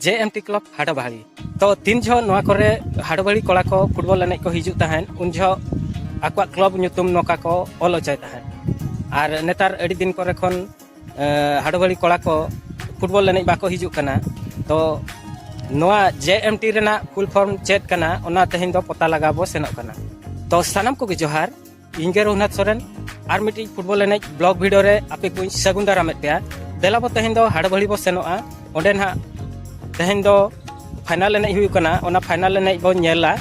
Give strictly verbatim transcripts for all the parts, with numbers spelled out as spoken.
ᱡᱮ M T club ᱦᱟᱰᱚᱵᱟᱦᱟᱲᱤ᱾ ᱛᱚ ᱛᱤᱱ ᱡᱚᱦᱚᱜ ᱱᱚᱣᱟ ᱠᱚᱨᱮ ᱦᱟᱰᱚᱵᱟᱦᱟᱲᱤ ᱠᱚᱲᱟ ᱠᱚ ᱯᱷᱩᱴᱵᱚᱞ ᱮᱱᱮᱡ ᱠᱚ ᱦᱤᱡᱩᱜ ᱛᱟᱦᱮᱸᱫ, ᱩᱱ ᱡᱚᱦᱚᱜ ᱟᱠᱚᱣᱟᱜ ᱠᱞᱟᱵᱽ ᱧᱩᱛᱩᱢ ᱱᱚᱝᱠᱟ ᱠᱚ ᱚᱞ ᱦᱚᱪᱚᱭ ᱛᱟᱦᱮᱸᱫ᱾ ᱟᱨ ᱱᱮᱛᱟᱨ ᱟᱹᱰᱤ ᱫᱤᱱ ᱠᱚᱨᱮ ᱠᱷᱚᱱ ᱦᱟᱰᱚᱵᱟᱲᱤ ᱠᱚᱲᱟ ᱠᱚ ᱯᱷᱩᱴᱵᱚᱞ ᱮᱱᱮᱡ ᱵᱟᱠᱚ ᱦᱤᱡᱩᱜ ᱠᱟᱱᱟ᱾ ᱛᱚ ᱱᱚᱣᱟ ᱡᱮ ᱮᱢ ᱴᱤ ᱨᱮᱱᱟᱜ ᱯᱷᱩᱞ ᱯᱷᱚᱨᱢ ᱪᱮᱫ ᱠᱟᱱᱟ, ᱚᱱᱟ ᱛᱮᱦᱮᱧ ᱫᱚ ᱯᱚᱛᱟ ᱞᱟᱜᱟᱣ ᱵᱚ ᱥᱮᱱᱚᱜ ᱠᱟᱱᱟ᱾ ᱛᱚ ᱥᱟᱱᱟᱢ ᱠᱚᱜᱮ ᱡᱚᱦᱟᱨ, ᱤᱧ ᱜᱮ ᱨᱚᱜᱷᱩᱱᱟᱛᱷ ᱥᱚᱨᱮᱱ᱾ ᱟᱨ ᱢᱤᱫᱴᱤᱡ ᱯᱷᱩᱴᱵᱚᱞ ᱮᱱᱮᱡ ᱵᱞᱚᱜ ᱵᱷᱤᱰᱤᱭᱳ ᱨᱮ ᱟᱯᱮ ᱠᱚᱧ ᱥᱟᱹᱜᱩᱱ ᱫᱟᱨᱟᱢᱮᱫ ᱯᱮᱭᱟ᱾ ᱫᱮᱞᱟ ᱵᱚ ᱛᱮᱦᱮᱧ ᱫᱚ ᱦᱟᱰᱚᱵᱟᱲᱤ ᱵᱚ ᱥᱮᱱᱚᱜᱼᱟ᱾ ᱚᱸᱰᱮ ᱱᱟᱦᱟᱜ ᱛᱮᱦᱮᱧ ᱫᱚ ᱯᱷᱟᱭᱱᱟᱞ ᱮᱱᱮᱡ ᱦᱩᱭᱩᱜ ᱠᱟᱱᱟ, ᱚᱱᱟ ᱯᱷᱟᱭᱱᱟᱞ ᱮᱱᱮᱡ ᱵᱚ ᱧᱮᱞᱟ᱾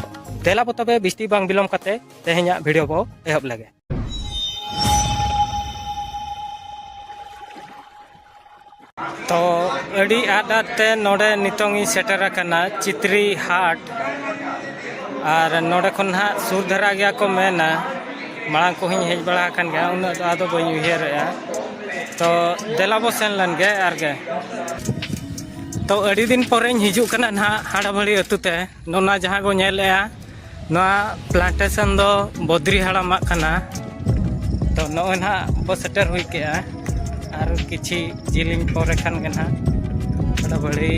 ᱫᱮᱞᱟ ᱵᱚ ᱛᱚᱵᱮ ᱵᱤᱥᱛᱤ ᱵᱟᱝ ᱵᱤᱞᱚᱢ ᱠᱟᱛᱮ ᱛᱮᱦᱮᱧᱟᱜ ᱵᱷᱤᱰᱤᱭᱳ ᱵᱚ ᱮᱦᱚᱵ ᱞᱮᱜᱮ᱾ ᱛᱚ ᱟᱹᱰᱤ ᱟᱸᱴ ᱟᱸᱴ ᱛᱮ ᱱᱚᱰᱮ ᱱᱤᱛᱚᱝ ᱤᱧ ᱥᱮᱴᱮᱨ ᱟᱠᱟᱱᱟ ᱪᱤᱛᱨᱤ ᱦᱟᱴ᱾ ᱟᱨ ᱱᱚᱰᱮ ᱠᱷᱚᱱ ᱱᱟᱦᱟᱜ ᱥᱩᱨ ᱫᱷᱟᱨᱟ ᱜᱮᱭᱟ ᱠᱚ ᱢᱮᱱᱟ᱾ ᱢᱟᱲᱟᱝ ᱠᱚᱦᱚᱸᱧ ᱦᱮᱡ ᱵᱟᱲᱟ ᱟᱠᱟᱱ ᱜᱮᱭᱟ, ᱩᱱᱟᱹᱜ ᱫᱚ ᱟᱫᱚ ᱵᱟᱹᱧ ᱩᱭᱦᱟᱹᱨᱮᱜᱼᱟ᱾ ᱛᱚ ᱫᱮᱞᱟ ᱵᱚ ᱥᱮᱱ ᱞᱮᱱ ᱜᱮ ᱟᱨ ᱜᱮ᱾ ᱛᱚ ᱟᱹᱰᱤ ᱫᱤᱱ ᱯᱚᱨᱮᱧ ᱦᱤᱡᱩᱜ ᱠᱟᱱᱟ ᱱᱟᱦᱟᱜ ᱦᱟᱰᱟᱵᱟᱹᱲᱤ ᱟᱹᱛᱩ ᱛᱮ᱾ ᱱᱚᱣᱟ ᱡᱟᱦᱟᱸ ᱵᱚ ᱧᱮᱞᱮᱜᱼᱟ, ᱱᱚᱣᱟ ᱯᱞᱟᱱᱴᱮᱥᱚᱱ ᱫᱚ ᱵᱚᱫᱽᱨᱤ ᱦᱟᱲᱟᱢᱟᱜ ᱠᱟᱱᱟ᱾ ᱛᱚ ᱱᱚᱜᱼᱚᱭ ᱱᱟᱦᱟᱜ ᱵᱚ ᱥᱮᱴᱮᱨ ᱦᱩᱭ ᱠᱮᱜᱼᱟ᱾ ᱟᱨ ᱠᱤᱪᱷᱤ ᱡᱤᱞᱤᱧ ᱯᱚᱨᱮ ᱠᱷᱟᱱ ᱜᱮ ᱱᱟᱦᱟᱜ ᱦᱟᱰᱟᱵᱟᱹᱲᱤ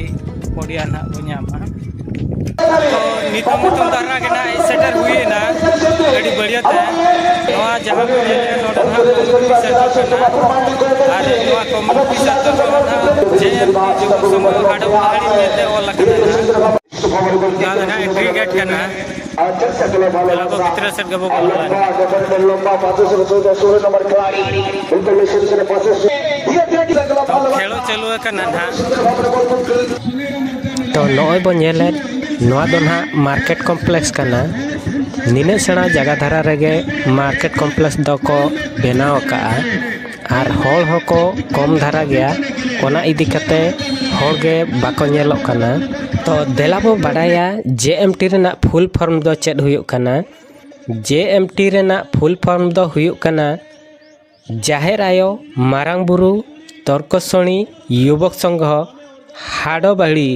ᱯᱚᱲᱤᱭᱟ ᱱᱟᱦᱟᱜ ᱵᱚ ᱧᱟᱢᱟ᱾ ᱛᱚ ᱱᱤᱛᱚᱝ ᱱᱤᱛᱚᱝ ᱫᱷᱟᱨᱟ ᱜᱮ ᱱᱟᱦᱟᱜ ᱦᱮᱡ ᱥᱮᱴᱮᱨ ᱦᱩᱭᱮᱱᱟ ᱟᱹᱰᱤ ᱵᱟᱹᱲᱤᱭᱟᱹ ᱛᱮ᱾ ᱱᱚᱣᱟ ᱡᱟᱦᱟᱸ ᱵᱚ ᱧᱮᱞᱮᱜᱼᱟ, ᱱᱚᱰᱮ ᱱᱟᱦᱟᱜ ᱠᱚᱢᱤᱴᱤ ᱥᱮᱴᱮᱨ ᱠᱟᱱᱟ᱾ ᱟᱨ ᱱᱚᱣᱟ ᱠᱚᱢᱤᱴᱤ ᱥᱮᱴᱮᱨ ᱫᱚ ᱱᱟᱦᱟᱜ ᱡᱮ ᱮᱢ ᱯᱤ ᱡᱩᱵᱚᱠ ᱥᱚᱝᱜᱷᱚ ᱦᱟᱰᱟᱵᱟᱹᱲᱤ ᱢᱮᱱᱛᱮ ᱚᱞ ᱟᱠᱟᱱᱟ ᱱᱟᱦᱟᱜ᱾ ᱱᱚᱣᱟ ᱫᱚ ᱱᱟᱦᱟᱜ ᱮᱱᱴᱨᱤ ᱜᱮᱴ ᱠᱟᱱᱟ᱾ ᱟᱪᱪᱷᱟ, ᱪᱟᱞᱟᱣ ᱵᱷᱟᱞᱚ ᱫᱮᱞᱟ ᱵᱚ ᱠᱟᱛᱷᱟ᱾ ᱵᱷᱤᱛᱨᱤ ᱥᱮᱫ ᱜᱮᱵᱚ ᱵᱚᱞᱚ ᱞᱮᱱ ᱜᱮ᱾ ᱞᱚᱢᱵᱟ ᱯᱟᱸᱪᱥᱚ ᱥᱚᱛᱛᱚᱨ ᱱᱚᱢᱵᱚᱨ ᱠᱷᱤᱞᱟᱲᱤ, ᱩᱱᱠᱩ ᱢᱤᱥᱤᱱ ᱥᱮ ᱯᱟᱸᱪᱥᱚ ᱫᱷᱤᱨᱮ ᱫᱷᱤᱨᱮ ᱜᱤᱫᱽᱨᱟᱹ ᱠᱚ ᱵᱟᱝ ᱛᱚ ᱠᱷᱮᱞᱳ ᱪᱟᱹᱞᱩ ᱟᱠᱟᱱᱟ ᱱᱟᱦᱟᱜ᱾ ᱛᱚ ᱱᱚᱜᱼᱚᱭ ᱵᱚ ᱧᱮᱞᱮᱫ, ᱱᱚᱣᱟ ᱫᱚ ᱱᱟᱦᱟᱜ ᱢᱟᱨᱠᱮᱴ ᱠᱚᱢᱯᱞᱮᱠᱥ ᱠᱟᱱᱟ᱾ ᱱᱤᱱᱟᱹᱜ ᱥᱮᱬᱟ ᱡᱟᱭᱜᱟ ᱫᱷᱟᱨᱟ ᱨᱮᱜᱮ ᱢᱟᱨᱠᱮᱴ ᱠᱚᱢᱯᱞᱮᱠᱥ ᱫᱚᱠᱚ ᱵᱮᱱᱟᱣ ᱟᱠᱟᱜᱼᱟ᱾ ᱟᱨ ᱦᱚᱲ ᱦᱚᱸᱠᱚ ᱠᱚᱢ ᱫᱷᱟᱨᱟ ᱜᱮᱭᱟ, ᱚᱱᱟ ᱤᱫᱤ ᱠᱟᱛᱮ ᱦᱚᱲ ᱜᱮ ᱵᱟᱠᱚ ᱧᱮᱞᱚᱜ ᱠᱟᱱᱟ᱾ ᱛᱚ ᱫᱮᱞᱟ ᱵᱚ ᱵᱟᱰᱟᱭᱟ ᱡᱮ ᱮᱢ ᱴᱤ ᱨᱮᱱᱟᱜ ᱯᱷᱩᱞ ᱯᱷᱚᱨᱢ ᱫᱚ ᱪᱮᱫ ᱦᱩᱭᱩᱜ ᱠᱟᱱᱟ᱾ ᱡᱮ ᱮᱢ ᱴᱤ ᱨᱮᱱᱟᱜ ᱯᱷᱩᱞ ᱯᱷᱚᱨᱢ ᱫᱚ ᱦᱩᱭᱩᱜ ᱠᱟᱱᱟ ᱡᱟᱦᱮᱨ ᱟᱭᱳ ᱢᱟᱨᱟᱝ ᱵᱩᱨᱩ ᱛᱚᱨᱠᱚᱥᱚᱬᱤ ᱭᱩᱵᱚᱠ ᱥᱚᱝᱜᱷᱚ ᱦᱟᱰᱚᱵᱟᱲᱤ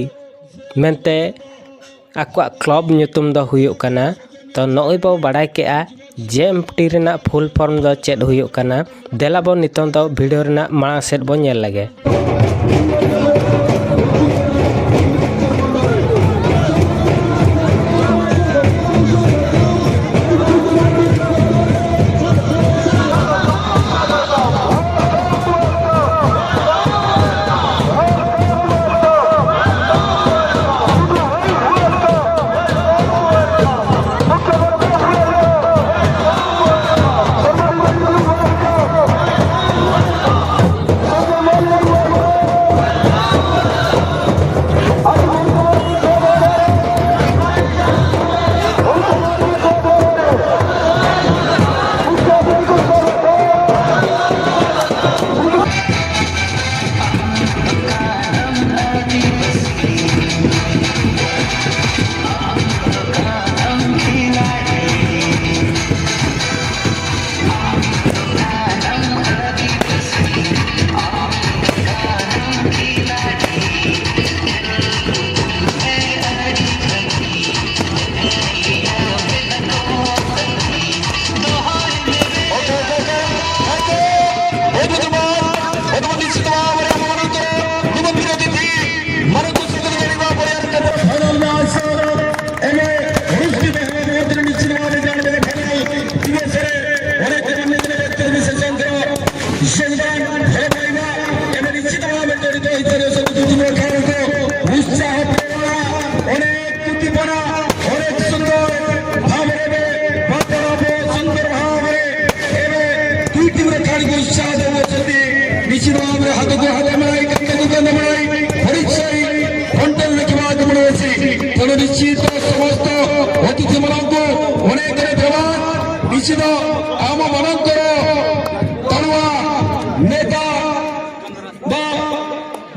ᱢᱮᱱᱛᱮ ᱟᱠᱚᱣᱟᱜ ᱠᱞᱟᱵᱽ ᱧᱩᱛᱩᱢ ᱫᱚ ᱦᱩᱭᱩᱜ ᱠᱟᱱᱟ᱾ ᱛᱚ ᱱᱚᱜᱼᱚᱭ ᱵᱚ ᱵᱟᱲᱟᱭ ᱠᱮᱜᱼᱟ ᱡᱮ ᱮᱢ ᱴᱤ ᱨᱮᱱᱟᱜ ᱯᱷᱩᱞ ᱯᱷᱚᱨᱢ ᱫᱚ ᱪᱮᱫ ᱦᱩᱭᱩᱜ ᱠᱟᱱᱟ᱾ ᱫᱮᱞᱟ ᱵᱚ ᱱᱤᱛᱚᱝ ᱫᱚ ᱵᱷᱤᱰᱤᱭᱳ ᱨᱮᱱᱟᱜ ᱢᱟᱲᱟᱝ ᱥᱮᱫ ᱵᱚ ᱧᱮᱞ ᱞᱮᱜᱮ᱾ ଉତ୍ସାହ ପ୍ରେରଣା, ଅନେକ ଉଦ୍ଦୀପନା, ଅନେକ ସୁନ୍ଦର ଭାବରେ ଏବେ ବର୍ତ୍ତମାନ ସୁନ୍ଦର ଭାବରେ ଏବେ ଦୁଇ ଟିମ୍ର ଖେଳାଳିକୁ ଉତ୍ସାହ ଦେଉଅଛନ୍ତି। ନିଶ୍ଚିତ ଭାବରେ ହାତକୁ ହାତ ମିଳାଇ, କାନ୍ଧକୁ କାନ୍ଧ ମିଳାଇ, ପରିଚୟ ଫ୍ରଣ୍ଟରେ ଦେଖିବାକୁ ମିଳୁଅଛି। ତେଣୁ ନିଶ୍ଚିତ ସମସ୍ତ ଅତିଥିମାନଙ୍କୁ ଅନେକ ଅନେକ ଧନ୍ୟବାଦ। ନିଶ୍ଚିତ ଆମମାନଙ୍କର ତରୁଆ ନେତା ବା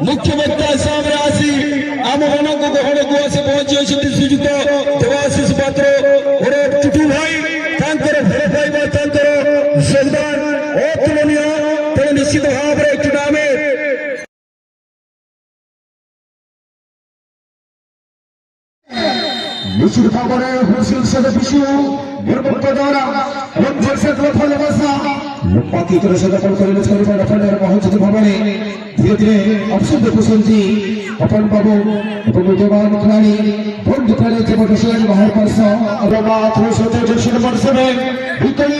ମୁଖ୍ୟ ବକ୍ତା ହିସାବରେ ଆସି ଆମମାନଙ୍କ ଗହଣକୁ ଆସି ପହଞ୍ଚିଛନ୍ତି ଶ୍ରୀଯୁକ୍ତ ଦେବାଶିଷ ପାତ୍ର ଓରଫ ଟୁଟୁ ଭାଇ। ତାଙ୍କର ଭଲ ପାଇବା, ତାଙ୍କର ଯୋଗଦାନ ଅତୁଳନୀୟ। ତେଣୁ ନିଶ୍ଚିତ ଭାବରେ ଟୁର୍ଣ୍ଣାମେଣ୍ଟ ନିଶ୍ଚିତ ଭାବରେ ହୁସିଲ ସେଦ ବିଶୁ ଗୁରୁମୁଖ ଦ୍ୱାରା ଏବଂ ଜେସେଦ ଲଫଲ ବସା ଲମ୍ବା କିକର ସହିତ ବଲ୍ କରି ନିଜ କରିବା ଡିଫେଣ୍ଡର ପହଞ୍ଚୁଛି ଭାବରେ ଧୀରେ ଧୀରେ ଅପସନ ଦେଖୁଛନ୍ତି ଅପନ ବାବୁ ଏବଂ ଉଦୟମାନ ଖେଳାଳି। ବଲ୍ ଡିଫେଣ୍ଡର ଥିବ ଡିଫେଣ୍ଡର ବାହାର ପାର୍ଶ୍ୱ। ଅବମା ଥ୍ରୋ ସହିତ ଜେସେଦ ବର୍ଷରେ ଭିତରି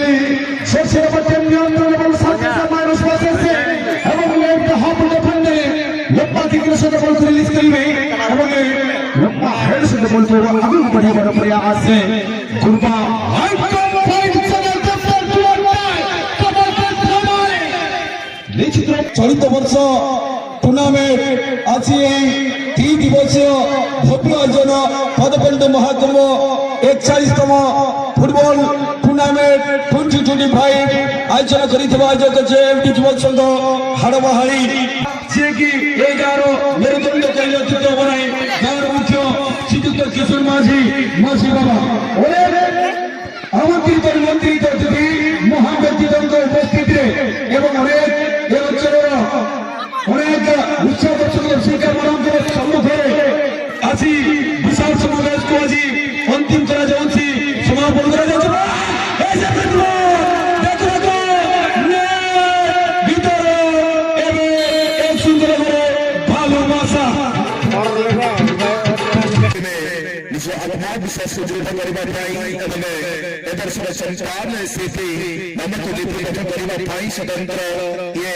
ସୋସିଆଲ ବଟନ ନିୟନ୍ତ୍ରଣ ଏବଂ ସାତ ମାଇନସ୍ ପଚାଶ ଏବଂ ଲେଫ୍ଟ ହାଫ ଡିଫେଣ୍ଡର ଲମ୍ବା କିକର ସହିତ ବଲ୍ ରିଲିଜ କରିବେ ଏବଂ ଏ ଲମ୍ବା ହେଡ ସହିତ ବଲ୍ ଥ୍ରୋ ଆଗକୁ ବଢ଼ିବାର ପ୍ରୟାସ। ଗୁରୁମା ଆଇକନ ପଏଣ୍ଟ ସେଭେନ। ନିଶ୍ଚିତ ଚଳିତ ବର୍ଷ ଟୁର୍ଣ୍ଣାମେଣ୍ଟ ଆଜି ଏହି ତ୍ରି ଦିବସୀୟ ଭବ୍ୟ ଆୟୋଜନ ପଦପେଣ୍ଡ ମହାକୁମ୍ଭ ଏକଚାଳିଶତମ football tournament twenty twenty five ଆୟୋଜନ କରିଥିବା ଆୟୋଜକ ଜେଏମ୍ଡି ଯୁବ ସଂଘ ହାଡ଼ବାହାଳି, ଯିଏକି ଏ ଗାଁର ମେରୁଦଣ୍ଡ, କହିଲେ ଅତ୍ୟୁକ୍ତି ହେବ ନାହିଁ। ଗାଁର ମୁଖ୍ୟ ଶ୍ରୀଯୁକ୍ତ କିଶୋର ମାଝୀ, ମାଝୀ ବାବା, ଅନେକ ଆମନ୍ତ୍ରିତ ନିମନ୍ତ୍ରିତ ଅତିଥି ମହାନ ବ୍ୟକ୍ତିତ୍ୱଙ୍କ ଉପସ୍ଥିତିରେ ଏବଂ ଅନେକ ଏ ଅଞ୍ଚଳର ଅନେକ ଉଚ୍ଚ ପଦସ୍ଥ ଅଫିସରମାନଙ୍କର ସମ୍ମୁଖରେ ଆଜି ବିଶାଳ ସମାବେଶକୁ ଆଜି ଅନ୍ତିମ କରାଯାଉଛି, ସମାପନ କରାଯାଉଛି। ଏ ସେ ଦେଖ, ଦେଖ, ଦେଖ, ନେଟ ଭିତରେ ଏବେ ଏ ସୁନ୍ଦର ଘରେ ଭାଲୁ ମାସା। ନିଜ ଆତ୍ମବିଶ୍ୱାସକୁ ଦୃଢ଼ କରିବା ପାଇଁ ଏବଂ ଏ ବର୍ଷର ଚମ୍ପାରନ ଏସିପି ନାମକୁ ଲିପିବଦ୍ଧ କରିବା ପାଇଁ ସ୍ୱତନ୍ତ୍ର ଇଏ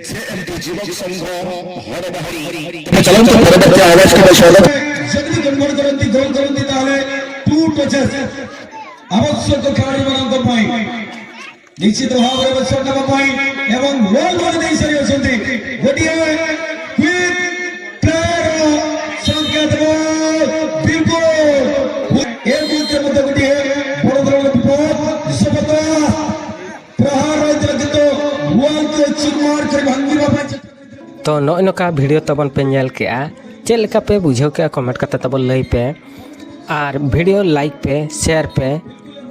ᱥᱮ ᱮᱢ ᱴᱤ ᱡᱤᱵᱚᱠ ᱥᱚᱝᱜᱷᱚ ᱦᱚᱲ ᱰᱟᱦᱟᱨᱤ᱾ ᱛᱚᱵᱮ ᱪᱟᱞᱚᱱᱛᱚ ᱯᱚᱨᱚᱵᱚᱨᱛᱤ ᱟᱣᱟᱡᱽ ᱠᱚ ᱥᱚᱫᱚᱨ᱾ ଯଦି ଗଣ୍ଡଗୋଳ କରନ୍ତି, ଗୋଳ କରନ୍ତି, ତାହେଲେ ଟୁ ଟଚେସ୍ ଆବଶ୍ୟକ ଖେଳାଳିମାନଙ୍କ ପାଇଁ ନିଶ୍ଚିତ ଭାବରେ ଆବଶ୍ୟକ ନେବା ପାଇଁ ଏବଂ ୱାଲ୍ କରି ଦେଇ ସାରିଅଛନ୍ତି। ଗୋଟିଏ କ୍ୱିକ୍ ପ୍ଲେୟର ସଂକେତ ବିଲକୁଲ ଏ ମୁହୂର୍ତ୍ତେ ମଧ୍ୟ ଗୋଟିଏ ବଡ଼ ଧରଣର ବିପଦ। ଜବରଦସ୍ତ ପ୍ରହାର ରହିଥିଲା, କିନ୍ତୁ ୱାଲ୍କୁ ଚୁରମାର କରି ଭାଙ୍ଗିବା ପାଇଁ ଚେଷ୍ଟା କରିଥିଲେ। ᱛᱚ ᱱᱚᱜᱼᱚᱭ ᱱᱚᱝᱠᱟ ᱵᱷᱤᱰᱤᱭᱳ ᱛᱟᱵᱚᱱ ᱯᱮ ᱧᱮᱞ ᱠᱮᱜᱼᱟ, ᱪᱮᱫ ᱞᱮᱠᱟ ᱯᱮ ᱵᱩᱡᱷᱟᱹᱣ ᱠᱮᱜᱼᱟ ᱠᱚᱢᱮᱱᱴ ᱠᱟᱛᱮ ᱛᱟᱵᱚᱱ ᱞᱟᱹᱭ ᱯᱮ᱾ ᱟᱨ ᱵᱷᱤᱰᱤᱭᱳ ᱞᱟᱭᱤᱠ ᱯᱮ, ᱥᱮᱭᱟᱨ ᱯᱮ,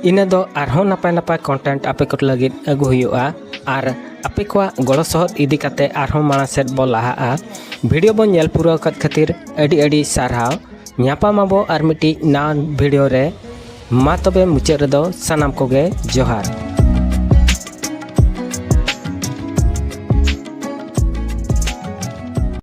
ᱤᱱᱟᱹ ᱫᱚ ᱟᱨᱦᱚᱸ ᱱᱟᱯᱟᱭ ᱱᱟᱯᱟᱭ ᱠᱚᱱᱴᱮᱱᱴ ᱟᱯᱮ ᱠᱚ ᱞᱟᱹᱜᱤᱫ ᱟᱹᱜᱩ ᱦᱩᱭᱩᱜᱼᱟ᱾ ᱟᱨ ᱟᱯᱮ ᱠᱚᱣᱟᱜ ᱜᱚᱲᱚ ᱥᱚᱦᱚᱫ ᱤᱫᱤ ᱠᱟᱛᱮ ᱟᱨᱦᱚᱸ ᱢᱟᱲᱟᱝ ᱥᱮᱫ ᱵᱚ ᱞᱟᱦᱟᱜᱼᱟ᱾ ᱵᱷᱤᱰᱤᱭᱳ ᱵᱚᱱ ᱧᱮᱞ ᱯᱩᱨᱟᱹᱣ ᱟᱠᱟᱫ ᱠᱷᱟᱹᱛᱤᱨ ᱟᱹᱰᱤ ᱟᱹᱰᱤ ᱥᱟᱨᱦᱟᱣ᱾ ᱧᱟᱯᱟᱢ ᱟᱵᱚ ᱟᱨ ᱢᱤᱫᱴᱤᱡ ᱱᱟᱣᱟ ᱵᱷᱤᱰᱤᱭᱳ ᱨᱮ᱾ ᱢᱟ ᱛᱚᱵᱮ ᱢᱩᱪᱟᱹᱫ ᱨᱮᱫᱚ ᱥᱟᱱᱟᱢ ᱠᱚᱜᱮ ᱡᱚᱦᱟᱨ᱾